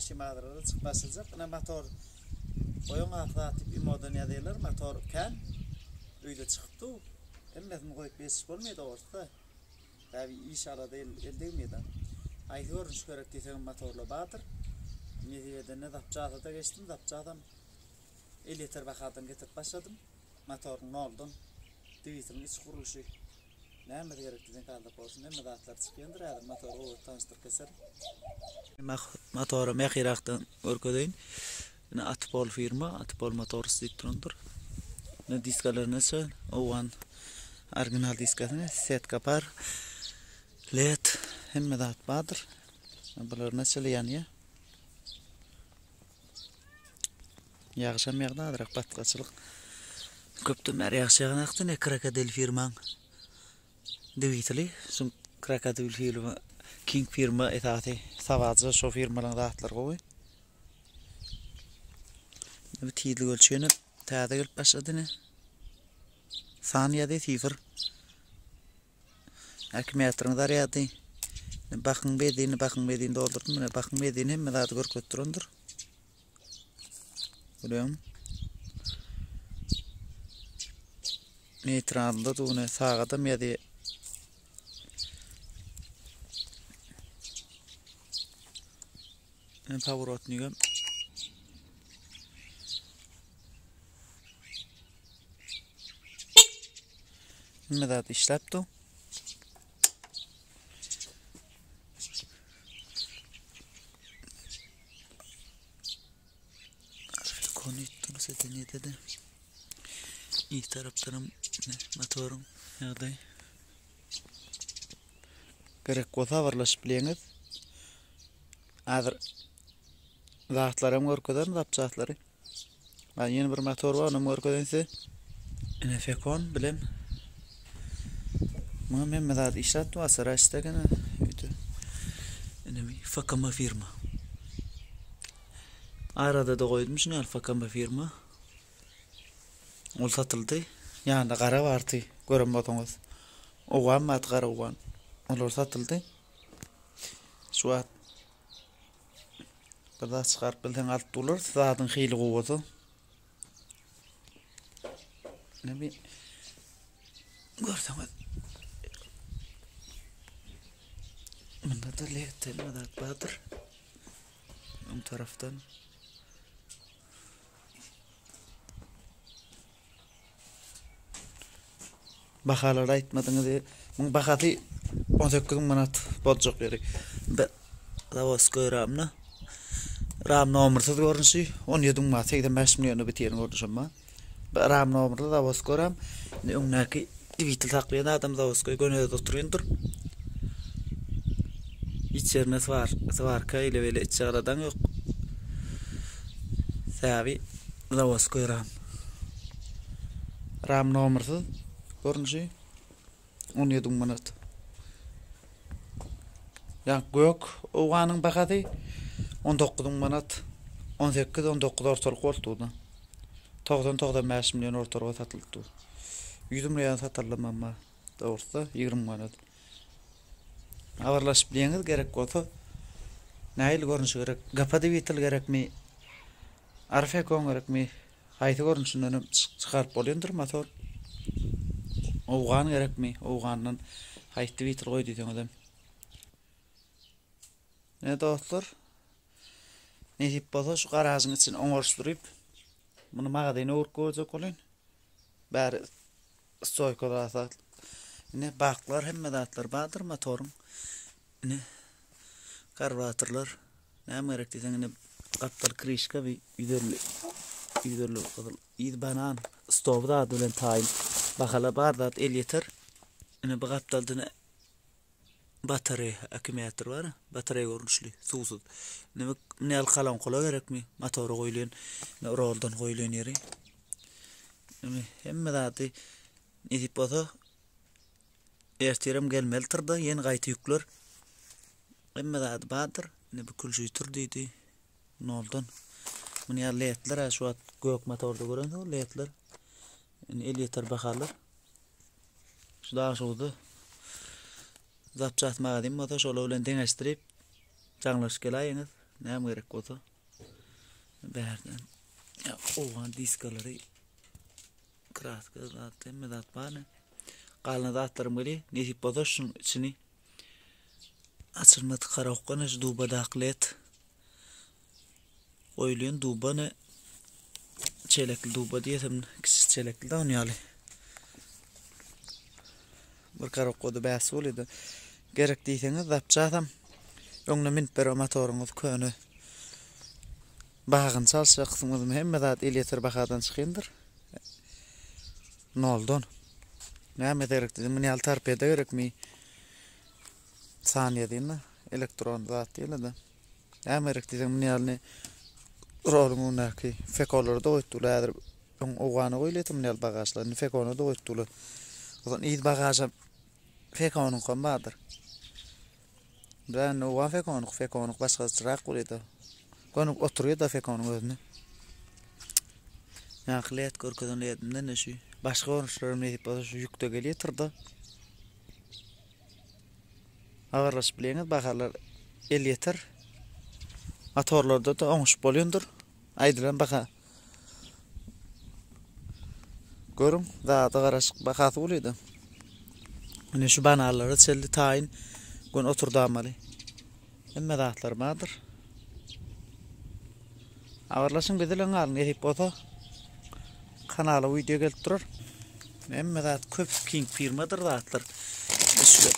Maşyn bazarlara çykyp başlajak. Ine motor goýuň ak zat diýip imodan ýazýarlar. Motor kän. Öýde çykyp dur. Hemmesini goýup ýetişip bolmaýar dogrusy-da. Bäbi iş alada el, el degmeýär-de. Haýsy görnüş gerek diýseňem motorlar bardyr. Nesip edende zapçasa-da geçdim. Zapçasam elýeter bahadan getirip başladym. Motoryň noldan, dwiteliň iç gurluşy. Nämesi gerek diýseň sazlap bolsun. Hemme zatlar çykýandyr häzir motory gowy tanyşdyryp geçerin. Motory mähirakdan görkezeýin. Ine Atpol firma, Atpol Motors diýip durandyr. Ine diskalar näçe? Owgan original diskasyny, setka bar. LED hemme zat bardyr. Bular näçeli ýanýar? Ýagşam ýagdy azrak batgaçylyk. Köpden bäri ýagş ýaganakdy ne krokodil firmaň dwiteli. Şu krokodil firma King firma esasy Savaja şo firmalaryň zatlary gowy. Bu tizlik ölçeýäni täze gelip başlady ne. San ýazy sifr. Akkumulýatoryň zarýady. Bakyň bezini, bakyň bezini doldurdym. Mine bakyň bezini hemme zady görkezip durandyr. Görýäňmi? Neytralda duny sagadam ýazy. Paworotnigem Hemme zat işläp dur. İyi tarapdanam motoryň ýagdaýy. Gerek bolsa habarlaşyp bileňiz. Häzir zatlaram görkezerin zapçaslary. Ha, ýene bir motor bar, onam görkezeýin size. Ine Fekon bilen. Muňam hemme zat işläp dur, asara işlegen öýde. Ine bir FKM firma. Arada da goýdum şuny ýaly FKM firma. Ol satyldy. Ýanynda gara bardy, gören bolsaňyz. Owgan bardy, gara owgan. Olar satyldy. Şu wagt bir zat çykaryp bilseň alyp bolar. Zadyň hili gowy bolsa. Ne bir görseňiz. Bunda da led hemme zat bardyr. Öň tarafdan. Bahalary aýtmadyňyz. Muň bahasy 18 müň manat boljak ýeri. Zawodskoý ramna. Ram nomersiz görnüşi 17 müň manat 85 milliona bitiren görnüşem bar. Ram nomerli zawodskoý ram. Indi öňdäki dwitel saklaýan adam zawodskoý göni özi oturýandyr. Hiç ýerine swar, swarka ile beýle içi aladaň ýok. Sebäbi zawodskoý ram. Ram nomersiz görnüşi 17 müň manat. Ýa gök owganyň bahasy 19 müň manat. 18-19 ortalyk boldy. 90-95 million ortalyga satyldy. 100 million satyldy mamma. Dogrusy 20 manat. Habarlaşyp diýeňiz gerek bolsa. Nähili görnüşi gerek? Gapa dwitel gerekmi? Arfekon gerekmi? Haýsy görnüşinden hem çykaryp bolýandyr motor. Owgan gerekmi? Owgandan haýsy dwitel goý diýseňizem. Ne dostlar? Nesip bolsa şu garažyň içini oňaryşdyryp, muny magazyna öwrüp goýjak bolýan. Bäri stoýka zat. Ine baklar hemme zatlar bardyr motoryň. Ine karburatorlar. Näme gerek diýseň ine gapdal krişka bir 150 150 gyzyl ýüz banan stowy zady bilen taýyn. Bahala bar zat elýeter. Ine bu gapdalda batareýa akkumulýator bar, batareýa görnüşli, suwsuz. Ine bu näl kolonkola gerekmi? Motora goýulýan, ine roldan goýulýan ýeri. Ine hemme zady nesip bolsa ertirem gelmelidir-da, ýene gaýta ýükler. Hemme zady bardyr. Ine bu külşüýtür diýdi. Noldan. Muny ýaly ledler şu wagt gök motorda görensiňiz ledler. Indi elýeter bahalar. Şu Daşoguzda zapçast magazin bolsa şolar bilen deňeşdirip jaňlaşyp geläýiňiz. Näme gerek bolsa bärden ýa owgan diskalary kraska zat hemme zat bar. Galan zatlarym weli nesip bolsa şuň içini açylmadyk karokka şu dubadaky led goýulýan duba ne çelekli duba diýesem kiçi çelekli da ony ýaly. Bir karokka-da bäs bolýdy. Gerek diýseňiz zapçasam öňüne münüp beren motoryňyz köne bagyny çalşjaksyňyzmy hemme zat elýeter bahadan çykýandyr. Noldan. Näme gerek diýdim, muny ýaly torpeda gerekmi? Saniýa diýende elektron zat diýildi. Näme gerek diýseň muny ýaly roluň öňündäki fekolary-da goýupdylar häzir. Öň Owgana goýulýardy muny ýaly bagažlar, indi fekona-da goýupdylar. Ozan yz bagaža fekonyňkam bardyr. Bilen owgan fekonuk, fekonuk başgaçarak bolýar-da. Göni oturýar-da fekonyň özüne. Ýaňky led görkezen ledimden de şu başga görnüşlerim nesip bolsa şu ýükde gelýär tyrda. Habarlaşyp bileňiz, bahalar elýeter. Motorlarda-da oňuşyp bolýandyr. Aýdylan baha. Görüň, zady garaşyk bahasy ulydy. Ine şu bananlara çenli taýyn gün oturdamaly. Hemme zatlar bardyr. Habarlaşyň biz bilen galyň nesip bolsa. Kanala wideo gelip durar. Hemme zat köp King firmadyr zatlar. Şu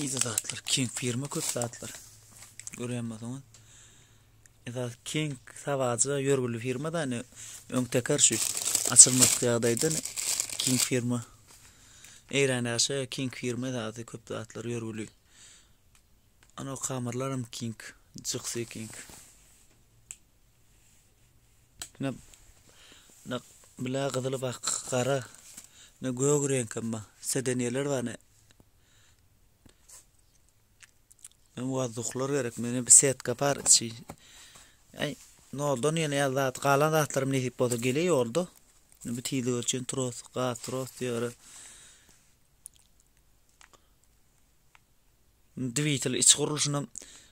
Ýedi zatlar King firma köp zatlar. Görýän bolsaňyz. Esasy King Savage ýörgünli firma da ine öň teker şu açylmadyk ýagdaýda King firma. Eýran ýaşa King firma esasy köp zatlar ýörgüli. Ana kameralaram King, jyksy King. Ne ne bile gyzyly bak gara. Ne gök reňkem bar. Sedenýeler bar ne. Men wazduhlar gerek. Mene bir setka bar içi. Ay, noldan ýene ýa zat galan zatlarym nesip bolsa gele ýolda. Bu tizlik ölçen tros, gaz tros diýere. Dwitel iç gurluşyna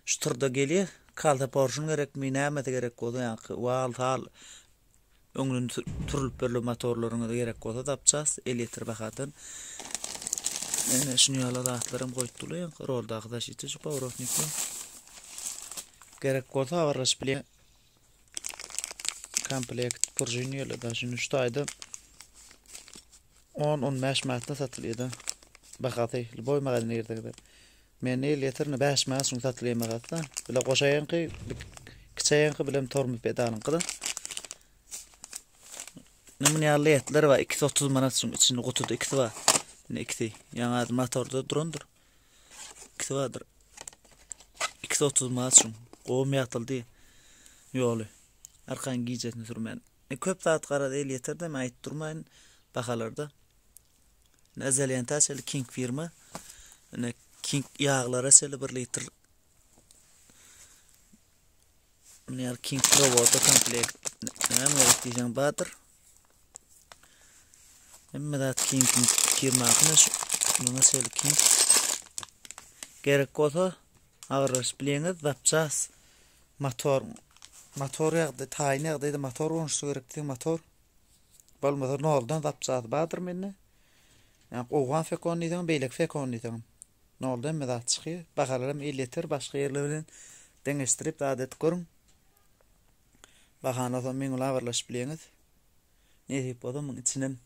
şu turda gelýär. Kalta porşun gerekmi, nämesi gerek bolsa ýaňky wal sal Öňden sürülip berlen motorlaryňyz gerek bolsa zapças elýeter bahadan. Ene şuny ýaly zatlaram goýup durlar ýaňky roldaky zaşita şu powrotnikler. Gerek bolsa habarlaşyp bilýän. Komplekt purjin ýaly da şuny şu taýda 10-15 manatdan satylýar da. Bahasy lýuboý magazine girseňiz. Men elýeterini 5 manat şuň satylýan bahasy da. Bile goşaýanky kiçeýanky bilem tormoz pedalyňky da. Indi muny ýaly ledler bar. Ikisi 30 manat şuň içinde gutuda ikisi bar. Indi ikisi ýaňy motorda durandyr. İkisi bardyr. İkisi 30 manat şuň. Gowum ýagtyldy ýoly. Arkan gijesini sürmän. E, köp zat garaz el ýeter de men aýdyp durmaýyn bahalarda. Ine çenli King firma. Ine King ýaglara çenli 1 litr Muny ýaly King Provoda komplekt. Näme gerek diýseň bardyr. Hemme zat King firmasyna şu. Muňa şeýle King. Gerek bolsa agyrlaşyp bileňiz zapças motor motor ýagdaý taýyn ýagdaýda motor gonuşsa gerek diýseň motor bolmasa noldan zapçasy bardyr mende. Ýa owgan fekon diýseň beýleki fekon diýseň. Nolda hemme zat çykýar. Bahalar hem elýeter başga ýerler bilen deňeşdirip zat edip görüň. Bahany bolsa meň bilen habarlaşyp bileňiz. Nesip bolsa muň içinem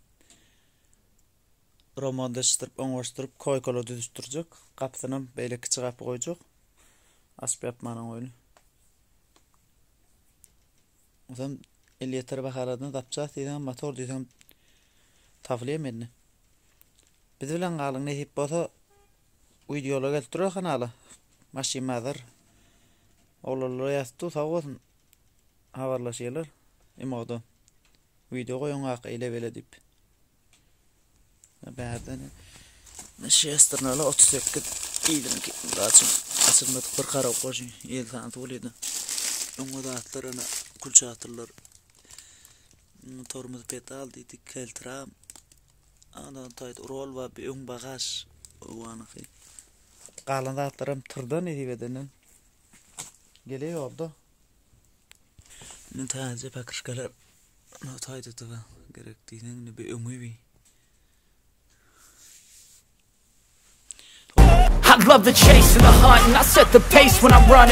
romondaşdyryp, oňaşdyryp, koýkalar düzüşdirjek. Gapysynam beýle kiçi gapy goýjak. Açyp ýapmanyň oýny. Ondan elýeter bahalardan zapças diýseň, motor diýseň tapylýar mende. Biz bilen galyň nesip bolsa wideolar gelip durar kanala. Maşyn bazar. Oglanlar ýazypdy sag bolsun. Habarlaşýarlar. Imoda. Wideo goýuň ak eýle beýle diýip. Bärden şestrnaly 38 ýylyňky zaçyn açylmadyk bir garap goşy ýel santy bolýdy. Öňe zatlar ana kulçatyrlar. Tormoz pedal diýdi, keltra. Ana taýda rol bar, bir öň bagaž owanyky. Galan zatlaram tyrda nesip edenden. Gele ýolda. Indi täze pakryşkalar taýdadyga gerek diýseň indi bir öňi bir. I love the chase and the hunt and I set the pace when I'm running.